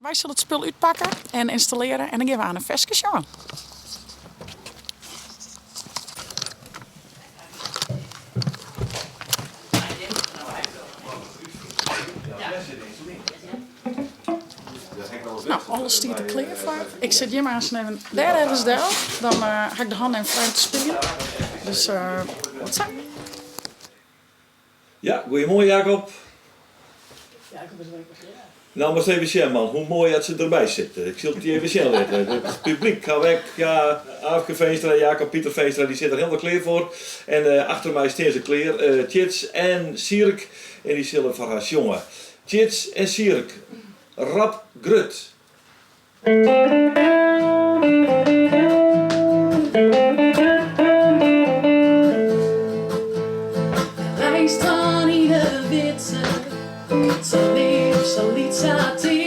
Wy sille it spul útpakke en ynstalleare en dan gean we aan in ferske sjongen. No, alles stiet der klear foar. Ik sit jim aanst even dêr ergens del. Dan ha ik de hannen even frij om te spyljen. Dus wat sa. Ja, goeiemoarn Jacob. Jacob is lekker, ja. Nou moatst even sjen man, hoe moai dat se derby sit. Ik sil it dy even sjen litte. It publyk ha ek, ja, Aafke Veenstra, Jacob Pieter Veenstra, dy sit der hielendal klear foar. En achter my stean se klear, Tjits en Sierk. En dy sille foar har sjonge. Tjits en Sierk, rap grut. Reist dan yn 'e witse, sa leaf, sa lyts, sa tear.